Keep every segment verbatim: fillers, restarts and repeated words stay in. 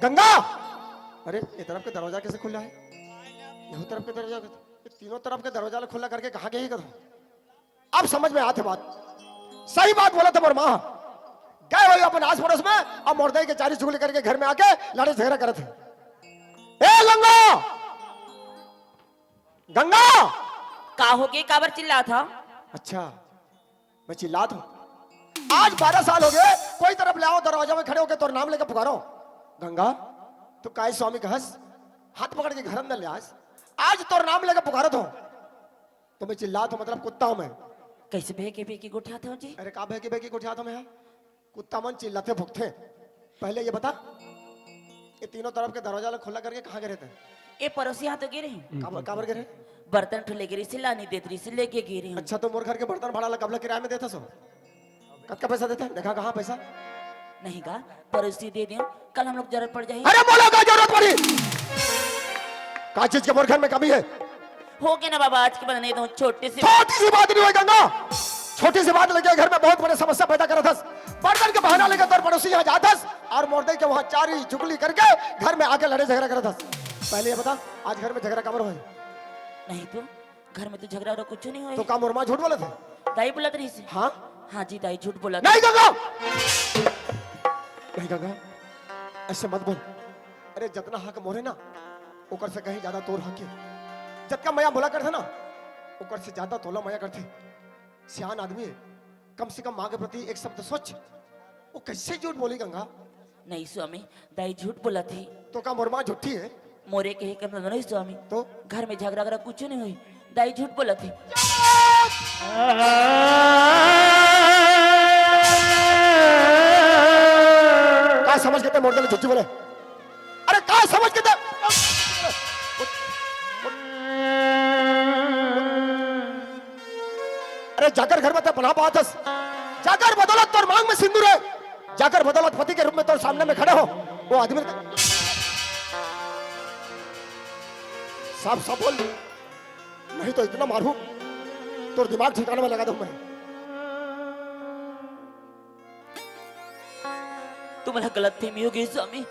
गंगा, अरे, ये तरफ के दरवाजा कैसे खुला है? यहू तरफ के दरवाजा, ये तीनों तरफ के दरवाजा ला खुला करके कहाँ गई कथों? अब समझ में आथे बात। सही बात बोलथे मोर माँ। गए होही अपन आस पड़ोस में, अब मोर दाई के चारी चुगली करके घर में आके लड़े झगड़ा करत हे। ए गंगा, गंगा। का होगे, काबर चिल्लात हव? अच्छा, मैं चिल्लात हूँ। आज बारह साल होगे, कोई तरफ ले आव, दरवाजा में खड़े होके तोर नाम लेके पुकारों। गंगा, तू काय स्वामी कहस, हाथ पकड़ के घर अंदर ले आस। आज तोर नाम लेके पुकारत हूँ, तो मैं चिल्लात हूँ, मतलब कुत्ता हूँ मैं। कैसे भेके भेके गोठियात हव जी? अरे का भेके भेके गोठियात हूँ मैं? कुत्ता मन चिल्लाथे भुकथे। पहले ये बता, ये तीनों तरफ के दरवाजा ला खुला करके कहाँ गे रहे तैं? ए पड़ोसी यहाँ तो गे रहेंव। काबर, काबर गे रहे? बर्तन ठो लेगे रहिस, ला नइ देत रहिस, लेके गे रहेंव। अच्छा, तो मोर घर के बर्तन भाड़ा ला कब ला किराया में देथस? कतका पैसा देथे? देखा कहाँ पैसा? नहीं गा, पड़ोसी दे देंव, कल हम लोग जरूरत पड़ जाही। अरे मोला का जरूरत पड़ी? का चीज के मोर घर में कमी है? होगे ना बाबा, आज के बाद नहीं तो छोटी सी छोटी सी बात नहीं होय गंगा। छोटी सी बात लेके घर में बहुत बड़े समस्या पैदा करत हस। बर्तन के बहाना लेके तोर पड़ोसी यहाँ जात हस और मोर दाई के वहाँ चारी चुगली करके घर में आके लड़े झगड़ा करत हस। पहले ये बता, आज घर में झगड़ा काबर होय? नहीं तो, घर में तो झगड़ा वगड़ा कुछ नहीं होय। तो का मोर माँ झूठ बोलत हे? दाई बोलत रहिस हे। हाँ? हाँ जी, दाई झूठ बोलत हे। नहीं गंगा, नहीं गंगा, ऐसे मत बोल। अरे जतना हक मोरे ना, ओकर से कहीं ज्यादा तोर हक हे। जतका मया मोला करथे ना, ओकर से ज्यादा तोला मया करथे। सियान आदमी हे, कम से कम माँ के प्रति एक शब्द सोच। वो कैसे झूठ बोली गंगा? नहीं स्वामी, दाई झूठ बोलत हे। तो का मोर माँ झूठी हे? मोरे कहे के मतलब नहीं स्वामी। तो? घर में झगड़ा वगड़ा कुछ नहीं होय, दाई झूठ बोलत हे। का समझ के तैं मोर दाई ला झूठी बोले? अरे का समझ के तैं, अरे जाकर घर में तैं बना पाथस, जाकर बदौलत तोर मांग में सिंदूर हे, जाकर बदौलत पति के रूप में तोर सामने में खड़े हो, वो आदमी साफ साफ बोल, नहीं तो इतना मारूं, तोर दिमाग ठिकाने में लगा दूं मैं। तुम्हारा गलतफहमी होगे स्वामी।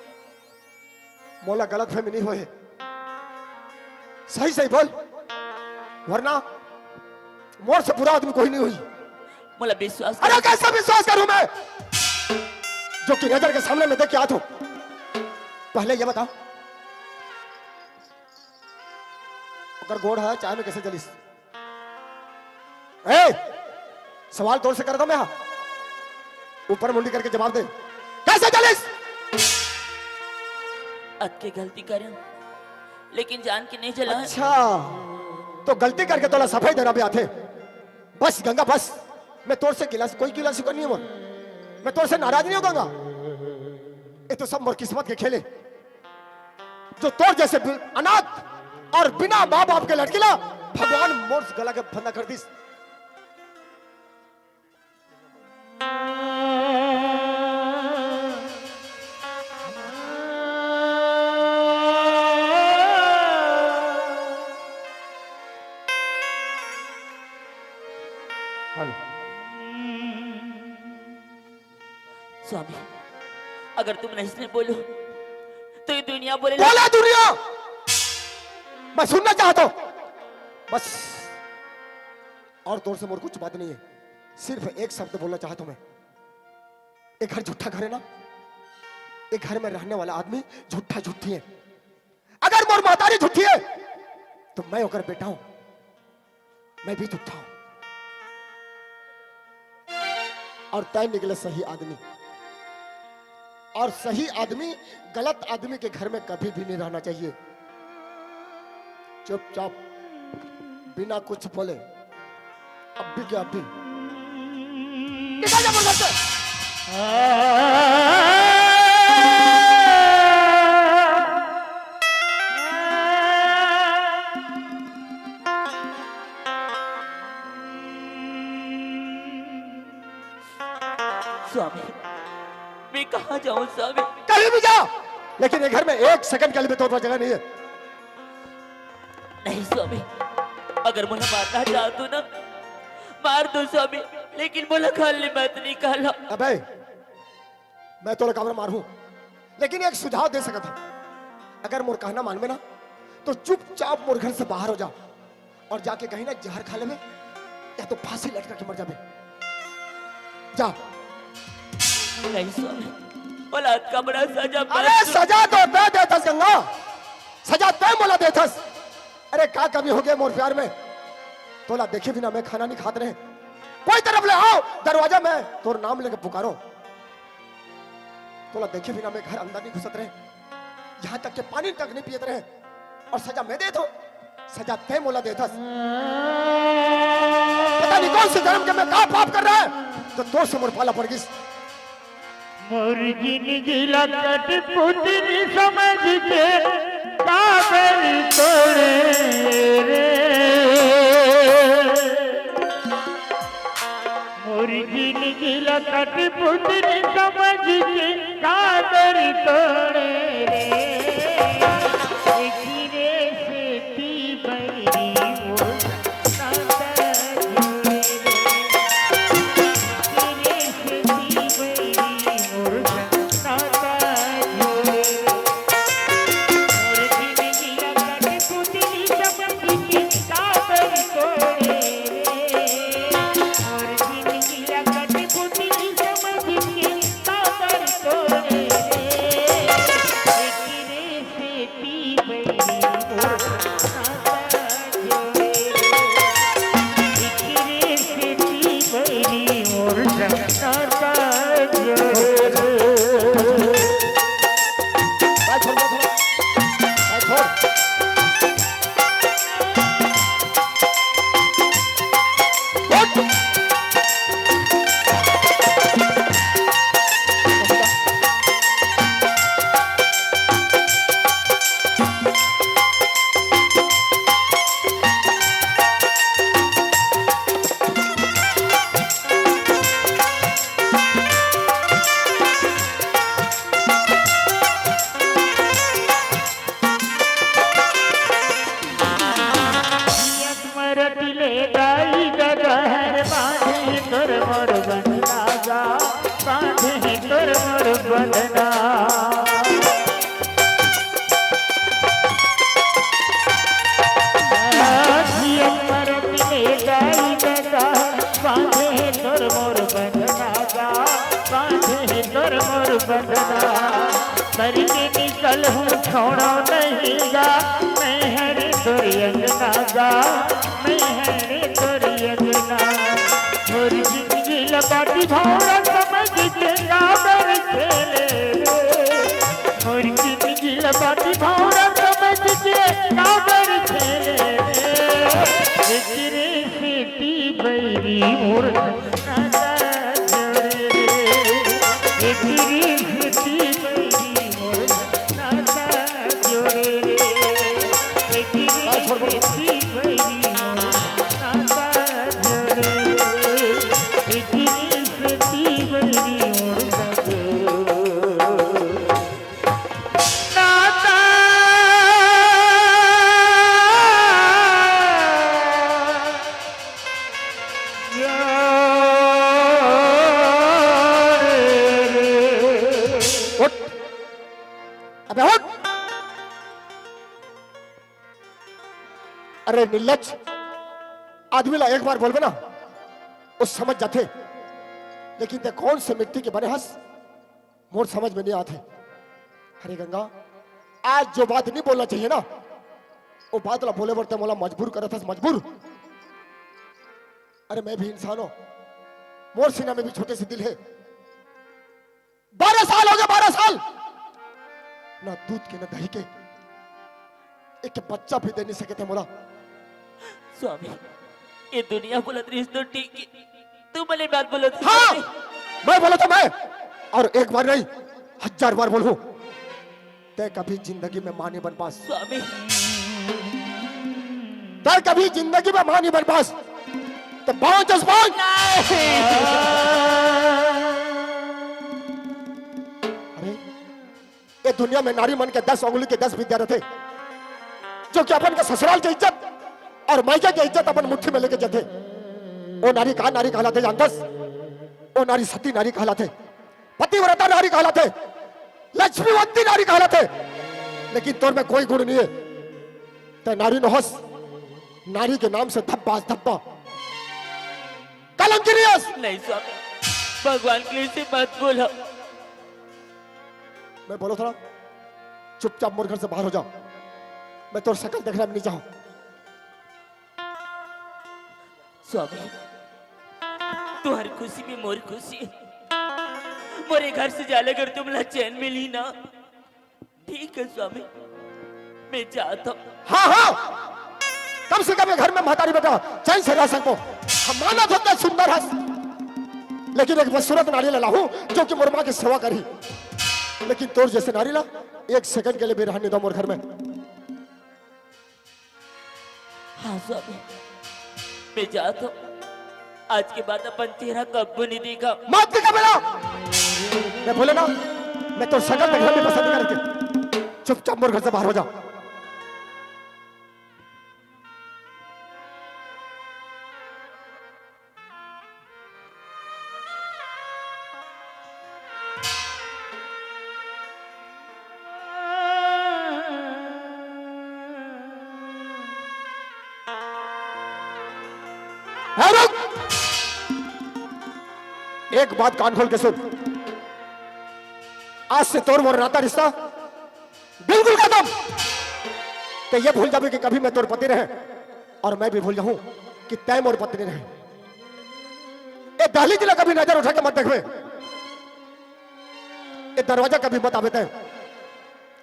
मोला गलतफहमी नहीं होय। सही सही बोल, वरना मोर से बुरा आदमी कोई नहीं होही। मोला विश्वास अरे कर। कैसे विश्वास करूं मैं, जो कि नजर के सामने में देख के आत हूं? पहले ये बता, ओकर गोड़ ह चाय में कैसे जलिस? ए, सवाल तोर से करत हंव मैं हा। ऊपर मुंडी करके जवाब दे, कैसे जलिस? अतके गलती करेंव, लेकिन जान के नहीं जलाएंव। अच्छा, तो गलती करके तोला सफाई देना भी आथे? बस गंगा बस, मैं तोर से गिला, कोई गिला शिकवा नहीं हंव, मैं तोर से नाराज नहीं हंव गंगा। ये तो सब मोर किस्मत के खेल हे। जो तोर जैसे बि-, अनाथ और बिना माँ बाप के लड़की ला भगवान मोर गला के फंदा कर दिस। स्वामी, अगर तुम नहीं इसने बोलो, तो ये दुनिया बोले बोला दुनिया, मैं सुनना चाहता हूं बस। और तोर से मोर कुछ बात नहीं है, सिर्फ एक शब्द बोलना चाहता हूं मैं। एक घर झूठा घर है ना, एक घर में रहने वाला आदमी झूठा झूठी है। अगर मोर महतारी झूठी है, तो मैं ओकर बेटा हूं, मैं भी झूठा हूं। और तय निकले सही आदमी। और सही आदमी गलत आदमी के घर में कभी भी नहीं रहना चाहिए। चुपचाप, बिना कुछ बोले, अभी के अभी निकल जा मोर घर से। स्वामी, मैं कहाँ जाऊं स्वामी? कहीं भी जा, लेकिन ये घर में एक सेकंड के लिए भी तोर पास जगह नहीं है। नहीं स्वामी, अगर मोला मारना चाहत हो ना, मार दो स्वामी, लेकिन मोला खाली मत निकालो। अबे, मैं तोला काबर मारहूं? लेकिन एक सुझाव दे सकत हंव, अगर मोर कहना मानबे ना, तो चुपचाप मोर घर से बाहर हो जा और जाके कहीं ना जहर खा लेबे, या तो फांसी लटका के मर जाबे। जा। नहीं स्वामी, औलाद का बड़ा सजा अरे, सजा तो तैं देथस गंगा, सजा तैं मोला देथस। अरे, का कमी होगे मोर प्यार में? तोला देखे बिना मैं खाना नहीं खात रहें। कोई तरफ ले आव, दरवाजा में तोर नाम लेके पुकारों। तोला देखे बिना मैं घर अंदर नहीं घुसत रहें, यहाँ तक के पानी तक नहीं पियत रहें, और सजा मैं देत हंव, सजा तैं मोला देथस। पता नहीं कौन से जन्म के मैं का पाप कर रहेंव, जो तोर से मोर पाला पड़ गिस। मोर जिनगी ला कठपुतली समझ के काबर तोड़े रे। मोर जिनगी ला कठपुतली समझ के काबर तोड़े रे। एकरे सेती बैरी मोर नाता जोड़े रे। एकरे सेती बैरी मोर नाता जोड़े रे। मोर जिनगी ला कठपुतली समझ के काबर तोड़े रे। मोर जिनगी ला कठपुतली समझ के काबर तोड़े रे। एकरे सेती बैरी मोर नाता जोड़े रे। एकरे सेती बैरी मोर नाता जोड़े रे। भाई छोड़, भाई छोड़। भाई छोड़। जियत मरत ले दाई ददा हर, बांधे तोर मोर बंधना गा, बांधे तोर मोर बंधना। जियत मरत ले दाई ददा हर, बांधे तोर मोर बंधना गा, बांधे तोर मोर बंधना। करके निकल हूँ छोड़ो नहीं गा, मैं हरे तोर अंगना गा, मैं हरे तोर अंगना। मोर जिनगी ला बाटी भौंरा समझ के काबर खेले रे। मोर जिनगी ला बाटी भौंरा समझ के काबर खेले रे। एकरे सेती बैरी मोर नाता जोड़े रे। एकरे सेती बैरी मोर नाता जोड़े रे। एकरे सेती बैरी मोर नाता जोड़े रे। एकरे सेती बैरी मोर नाता नाता। उठ। अबे उठ। अरे निर्लज, आदमी ला एक बार बोलबे ना, वो समझ जाथे, लेकिन तैं कौन से मिट्टी के बने हस, मोर समझ में नहीं आत हे। अरे गंगा, आज जो बात नहीं बोलना चाहिए ना, वो बात ला बोले बर तैं मोला मजबूर करत हस, मजबूर। अरे मैं भी इंसान हूँ, मोर सीना में भी छोटे से दिल हे। बारह साल हो गए, बारह साल, ना दूध के ना दही के, एक बच्चा भी दे नहीं सके थे मोला। स्वामी, ये दुनिया बोलत रहिस तो ठीक हे, तू भले बात बोलत रहिस हाँ, स्वामी। मैं बोला तो मैं, और एक बार नहीं, हजार बार बोलूं, तैं कभी जिंदगी में मां नहीं बन पास। स्वामी। तैं कभी जिंदगी में मां नहीं बन पास। तो पहुंच, पहुंच। नहीं। अरे, ये दुनिया में नारी मन के दस उंगली के दस विद्या रथे, जो कि अपन के ससुराल के इज्जत और मायके के इज्जत अपन मुट्ठी में लेके जथे। ओ नारी का नारी कहलाथे जानथस? ओ नारी सती नारी कहलाथे, पतिव्रता नारी कहलाथे। लक्ष्मीवंती नारी कहलाथे, लेकिन तोर में कोई गुण नहीं है। तैं नारी नोहस, नारी के नाम से धब्बा, धब्बा कलंकिनी अस। नहीं स्वामी, भगवान के लिए इसे मत बोलो। मैं बोलो थोड़ा, चुपचाप मोर घर से बाहर हो जाओ। मैं तोर शकल देखना भी नहीं चाहूं। स्वामी, तुम्हारी खुशी में मोर खुशी है। मोरे घर से जाले अगर तुमला चैन मिली ना, ठीक है स्वामी, मैं जाता हूँ। हाँ, हाँ, कम से कम ये घर में महतारी बेटा चैन से रह सको। हम मानत होते सुंदर हस, लेकिन एक बदसूरत नारी ला लाहूं जो कि मोर माँ की सेवा करही। लेकिन तोर जैसे नारी ला एक सेकंड के लिए भी रहने दो मोर घर में। हाँ स्वामी, मैं जाता हूँ। आज के बाद अपन चेहरा कब्बो नहीं देखा। मत देखा बेटा, मैं बोले ना, मैं तो शकल देखना भी पसंद नहीं करके। चुपचाप मोर घर से बाहर हो जा। ए, रुक! एक बात कान खोल के सुन, आज से तोर मोर नाता रिश्ता बिल्कुल खत्म। तैं ये भूल जाबे कि कभी मैं तोर पति रहे और मैं भी भूल जाऊं कि तैं मोर पत्नी रहे। ए दहलीज ला कभी नजर उठा के मत देखबे, ए दरवाजा कभी मत आबे तैं।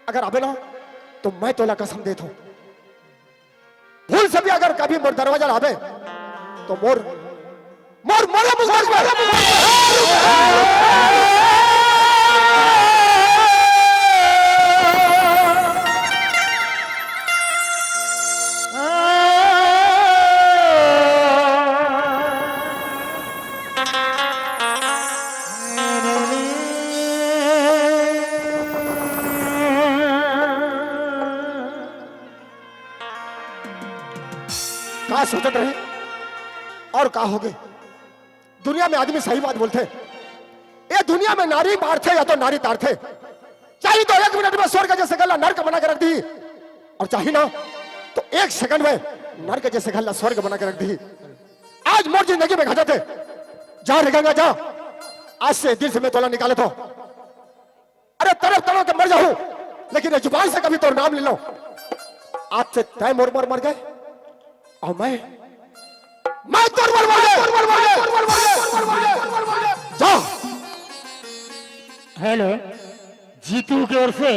अगर आबे ना तो मैं तोला कसम देत हूं, भूल से भी अगर कभी मोर दरवाजा ला आबे तो मोर मोर मरे मुंह देख। का सोचत रहे और का होगे? दुनिया में आदमी सही बात बोलथे। ये दुनिया में नारी बाढ़थे या तो नारी तारथे। चाही तो एक मिनट में स्वर्ग जैसे घर ला नर्क बना के रख दी, और चाही ना तो एक सेकंड में नर्क जैसे घर ला स्वर्ग बना के रख दी। आज मोर जिंदगी में घटत हे, जा रे गंगा जा, आज से दिल से मैं तोला निकालत हूं। अरे तड़प तड़प के मर जाऊं, लेकिन ये जुबान से कभी तोर नाम ले लो। आज से तैं मोर मोर मर गए और मैं, मैं तोर मोर मर गए। जा। हेलो, जीतू की ओर से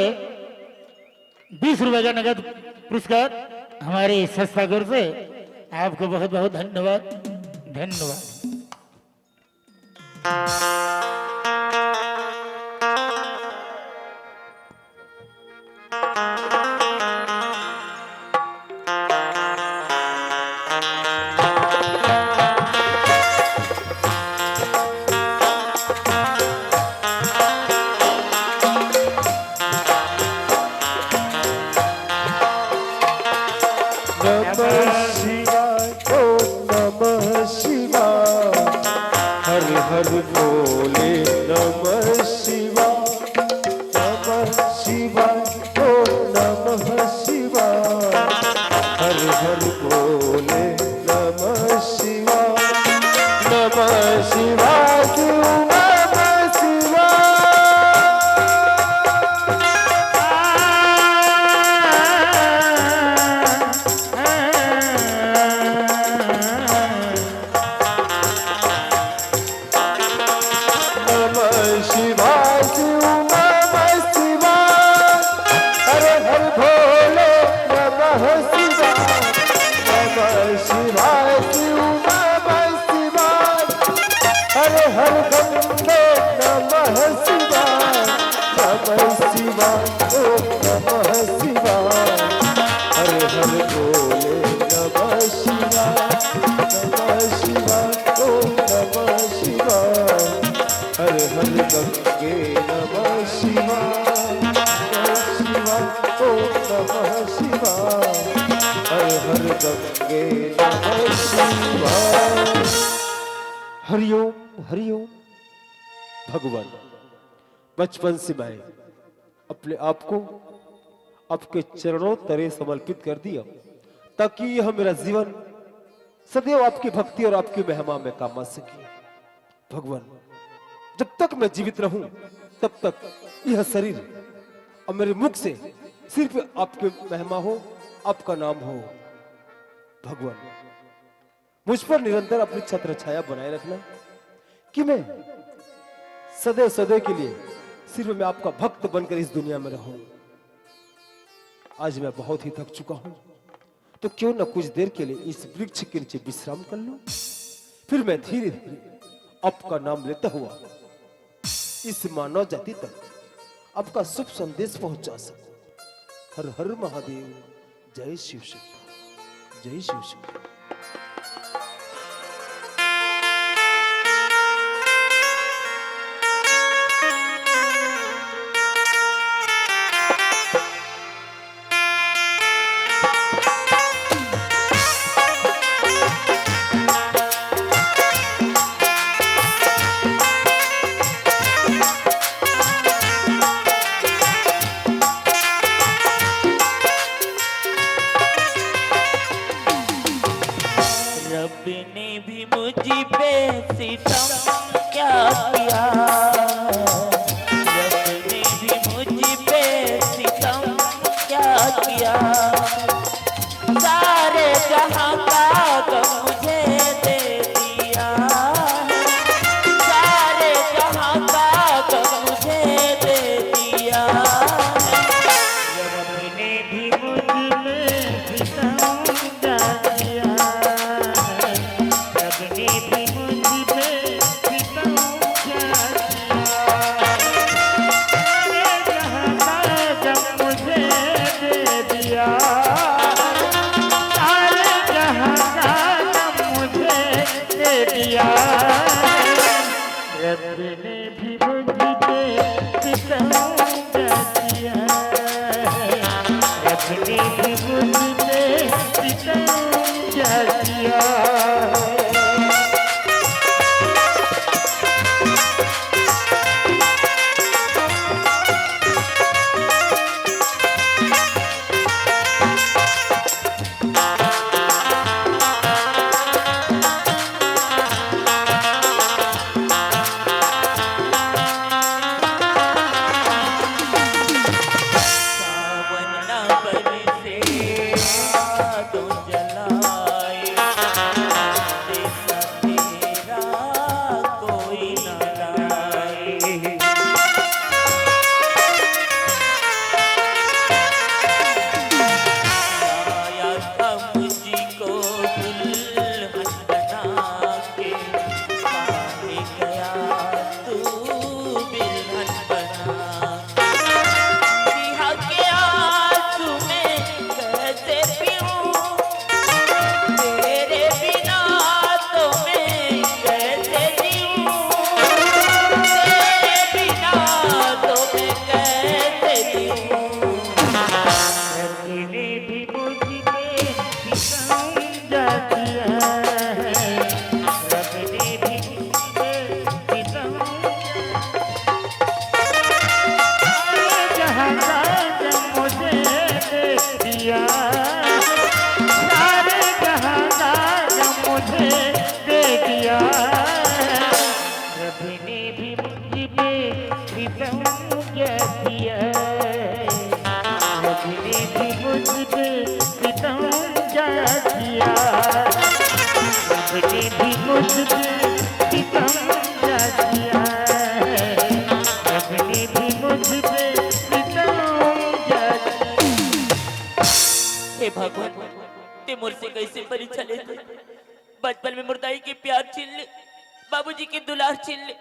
बीस रुपए का नगद पुरस्कार हमारी संस्था की ओर से। आपको बहुत बहुत धन्यवाद, धन्यवाद। नमः शिवाय, ओम नमः शिवाय, हर हर भोले नमः शिवाय, नमः शिवाय, ओम नमः शिवाय, हर हर भोले नमः शिवाय, नमः शिवाय, शिव नमः शिवाय। नमः शिवाय, शिव नमः शिवाय, हर हर भोले नमः शिवाय, नमः शिवाय, शिव नमः शिवाय, हर हर गंगे नमः शिवाय, नमः शिवाय, ओम नमः शिवाय, हर हर भोले नमः शिवाय, नमः शिवाय, ओम नमः शिवाय, हर हर गंगे नमः शिवाय, नमः शिवाय, ओम नमः शिवाय, हर हर गंगे नमः शिवाय। हरिओम, हरिओम। भगवान, बचपन से मैं अपने आप को आपके चरणों तरे समर्पित कर दिया, ताकि यह मेरा जीवन सदैव आपकी भक्ति और आपकी महिमा में काम आ सके। भगवान, जब तक मैं जीवित रहूं, तब तक यह शरीर और मेरे मुख से सिर्फ आपकी महिमा हो, आपका नाम हो। भगवान, मुझ पर निरंतर अपनी छत्र छाया बनाए रखना, कि मैं सदैव सदैव के लिए सिर्फ मैं आपका भक्त बनकर इस दुनिया में रहूं। आज मैं बहुत ही थक चुका हूं, तो क्यों न कुछ देर के लिए इस वृक्ष के नीचे विश्राम कर लूं। फिर मैं धीरे धीरे आपका नाम लेता हुआ इस मानव जाति तक आपका शुभ संदेश पहुंचा सकूं। हर हर महादेव। जय शिव शंकर। जय शिव शंकर। रब ने भी मुझ पे सितम क्या किया, रब ने भी मुझ पे सितम क्या किया। सारे जहां का गम मुझे दे दिया है, सारे जहां का गम मुझे दे दिया है। रब ने भी मुझ में सितम क्या किया है, रब ने भी मुझ में सितम क्या किया है। सारे जहां का गम मुझे दे दिया, सारे जहां का गम मुझे दे दिया। रब ने भी मुझ पे सितम क्या किया, रब ने भी मुझ पे सितम क्या किया। हे भगवान, ते मोर से कैसे परीक्षा लेते? बचपन में मोर दाई के प्यार छीन ले, बाबूजी के दुलार छीन ले।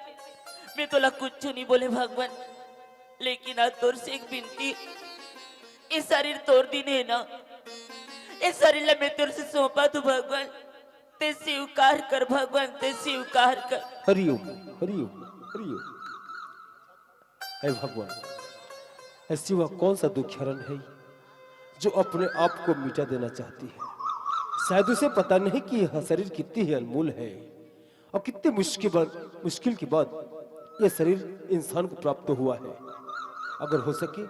मैं तोला कुछ नहीं बोले भगवान, लेकिन आज तोर से एक विनती, ये शरीर तोर दिन है ना, ये शरीर ला मैं तोर से सौंपा तू भगवान, ते स्वीकार कर भगवान, ते स्वीकार कर। हरिओम, हरिओम, हरिओम। हे भगवान, ऐसी वह कौन सा दुख हरण है जो अपने आप को मिटा देना चाहती है? शायद उसे पता नहीं कि यह शरीर कितनी ही अनमोल है और कितनी मुश्किल, मुश्किल के बाद यह शरीर इंसान को प्राप्त हुआ है। अगर हो सके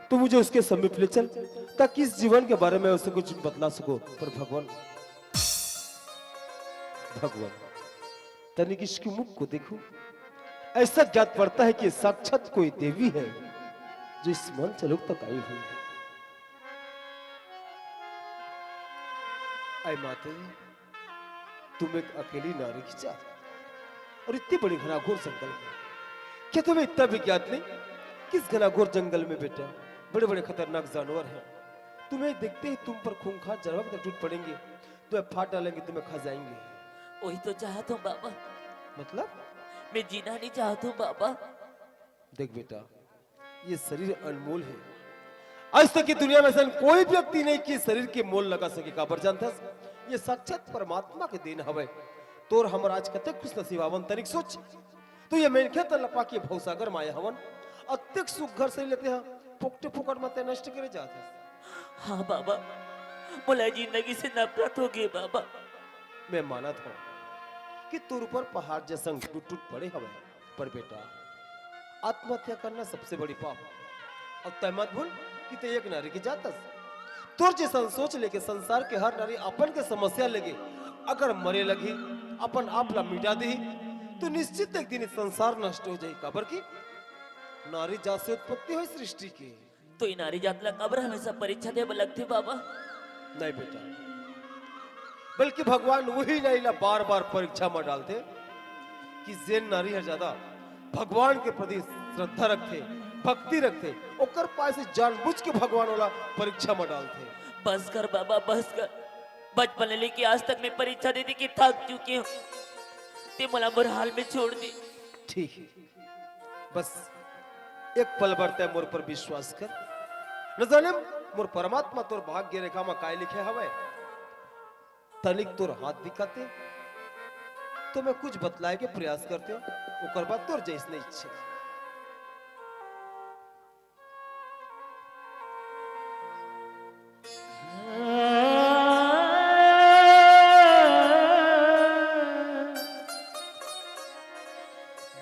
तो मुझे उसके समीप ले चल, ताकि इस जीवन के बारे में उसे कुछ बतला सको। पर भगवान, भगवान, तनिक इसके मुख को देखो, ऐसा ज्ञात पड़ता है कि साक्षात कोई देवी है जो इस मंचलोक तक आई हुई है। ऐ माते, तुम एक अकेली नारी की जात और इतनी बड़ी घनाघोर जंगल में, क्या तुम्हें इतना भी ज्ञात नहीं कि इस घनाघोर जंगल में बेटा बड़े बड़े खतरनाक जानवर हैं? तुम्हें देखते ही तुम पर खूंखार जानवर की तरह टूट पड़ेंगे, तुम्हें फाड़ डालेंगे, तुम्हें खा जाएंगे। वही तो चाहता हूँ बाबा। मतलब? मैं जीना नहीं चाहता हूँ बाबा। देख बेटा, ये शरीर अनमोल है। आज तक की दुनिया में ऐसा कोई भी व्यक्ति नहीं कि शरीर के मोल लगा सके। काबर जानथस? ये साक्षात परमात्मा के देन हवय। तोर हमर आज कतेक खुश नसीब हवन, तनिक सोच। तो ये मेनखे त लपा के भवसागर माया हवन, अतेक सुघर शरीर लेते हैं, फोकटे फोकट मते नष्ट करे जात है। हाँ बाबा, मोला जिंदगी से नफरत हो गई बाबा। मैं मानत हूँ कि तोर ऊपर पहाड़ जैसन टूट टूट पड़े हवय, पर बेटा, आत्महत्या करना सबसे बड़ी पाप। अब तय मत भूल कि ते एक नारी की जातस। तोर जैसन सोच लेके संसार के हर नारी अपन के समस्या लेके अगर मरे लगी, अपन आप ला मिटा दे, तो निश्चित एक दिन संसार नष्ट हो जाए। काबर की नारी जात से उत्पत्ति हुई सृष्टि के। तो ये नारी जात ला काबर हमेशा परीक्षा दे बर लगथे बाबा? नहीं बेटा, बल्कि भगवान वही नारी ला बार बार परीक्षा में डालथे कि जेन नारी हर ज्यादा भगवान के प्रति श्रद्धा रखथे, भक्ति रखथे, ओकर पास से जानबूझ के भगवान वाला परीक्षा में डालथे। बस कर बाबा, बस कर। बचपन ले लेके आज तक मैं परीक्षा दे दे के थक चुकी हूँ। ते मोला मोर हाल में छोड़ दे। ठीक है, बस एक पल बर तै मोर पर विश्वास कर। न जाने मोर परमात्मा तोर भाग्य रेखा म काय लिखे हवय। तनिक तोर हाथ दिखाते तो मैं कुछ बतलाए के प्रयास करते, ओकर बाद तोर जैसने इच्छा।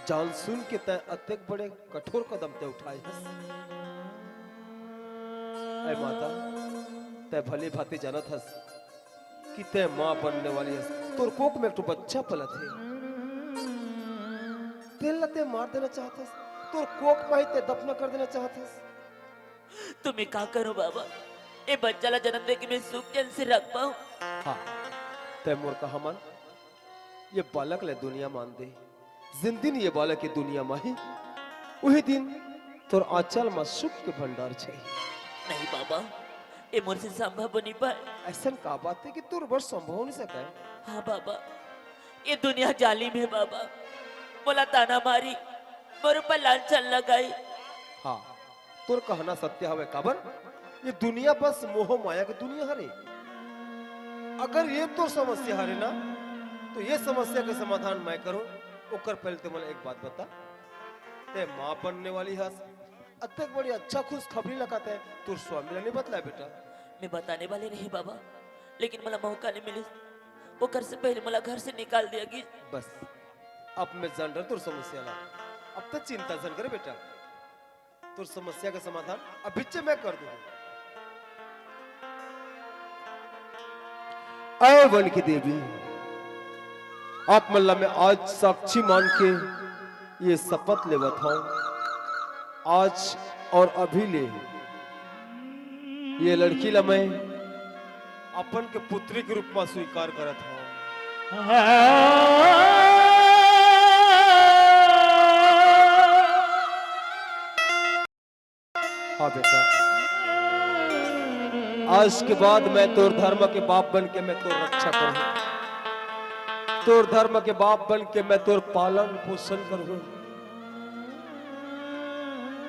जान सुन के तै अतेक बड़े कठोर कदम तै उठाए हस। ऐ माता, तै भली भांति जानत हस कि तै माँ बनने वाली हस। तोर कोख में एक ठो बच्चा पलत हे। तेन ला तै मार देना चाहत हस, तोर कोख में ही तै दफना कर देना चाहत हस। तो मैं का करूं बाबा? ए बच्चा ला जन्म दे के मैं सुख चैन से रख पाऊं? हाँ, तै मोर कहा मान, ये बालक ले दुनिया मान दे। जिन दिन ये बालक ये दुनिया मा ही, उही दिन तोर आंचल मा सुख के भंडार छाई। नहीं बाबा, ये मोर से संभव नहीं पाए। ऐसन का बात है कि तोर बर संभव नहीं सके? हाँ बाबा, ये दुनिया जालिम है बाबा, मोला ताना मारी, मोर ऊपर लांछन लगाई। हाँ, तोर कहना सत्य हवे, काबर ये दुनिया बस मोह माया के दुनिया हरे। अगर ये तोर समस्या हरे ना, तो ये समस्या के समाधान मैं करूं। ओकर पहले ते मोला एक बात बता, ते माँ बनने वाली हस, अतेक बड़ी अच्छा खुशखबरी लगा ते तोर स्वामी ला नहीं बतलाए बेटा। मैं बताने वाले रही बाबा, लेकिन मोला मौका नहीं मिलिस। ओकर से पहले मोला घर से निकाल दिया गिस। बस, अब मैं जान रहा तोर समस्या ला। अब तक चिंता झन करे बेटा, तोर समस्या का समाधान अभिच्चे मैं कर दूंगा। ऐ वन की देवी, आप मन ला मैं आज साक्षी मान के ये शपथ लेवत हूँ, आज और अभी ले ये लड़की ला मैं अपन के पुत्री के रूप में स्वीकार करत हूँ। हाँ बेटा, आज के बाद मैं तोर धर्म के बाप बन के मैं तोर रक्षा करूँ, तोर धर्म के बाप बन के मैं तोर पालन पोषण करूँ।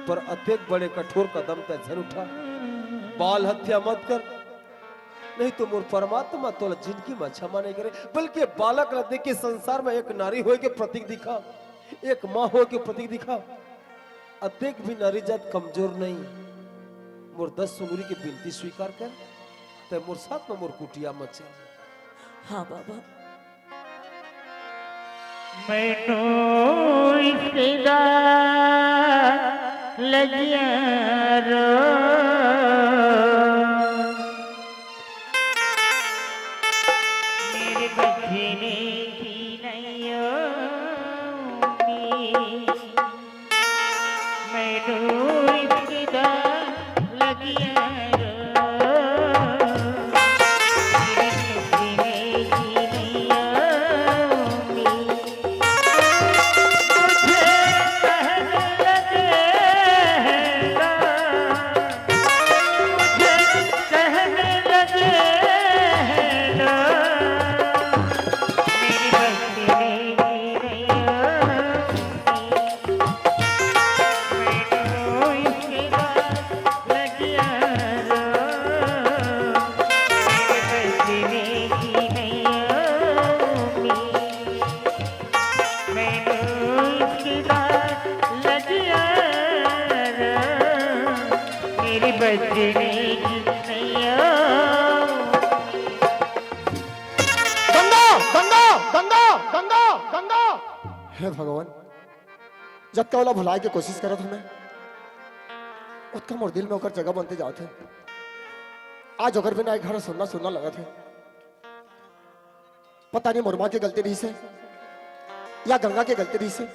पर अतेक बड़े कठोर कदम तै झन उठा, बाल हत्या मत कर, नहीं तो मोर परमात्मा तोला जिंदगी में क्षमा नहीं करे, बल्कि बालक ला देख के संसार में एक नारी होए के प्रतीक दिखा, एक माँ होए के प्रतीक दिखा। अतेक भी नारी जात कमजोर नहीं। मोर दस उंगली के बिनती स्वीकार कर, तै मोर साथ में मोर कुटिया में चल। हाँ बाबा। मैनू इसदा लगिया रो। मेरे बचने की नैया में मैं डूब के लगिया रो। मेरे बचने की नैया में मुझे कहने लगे हैं ना, मुझे कहने लगे हैं ना, मेरी बचने की नैया में। मैं रोई के बाद लगिया रो, मेरे बचने की नैया में। मैनू इसके बाद लगिया रो, मेरी बचने की नैया। गंगा, गंगा, गंगा, गंगा, गंगा। हे भगवान, जतका ओला भुलाए के कोशिश करत हंव मैं, ओतका मोर दिल में ओकर जगह बनते जात हे। आज ओकर बिना एक घर सुन्ना सुन्ना लगत हे। पता नहीं मोर माँ के गलती रहिस हे या गंगा के गलती रहिस हे,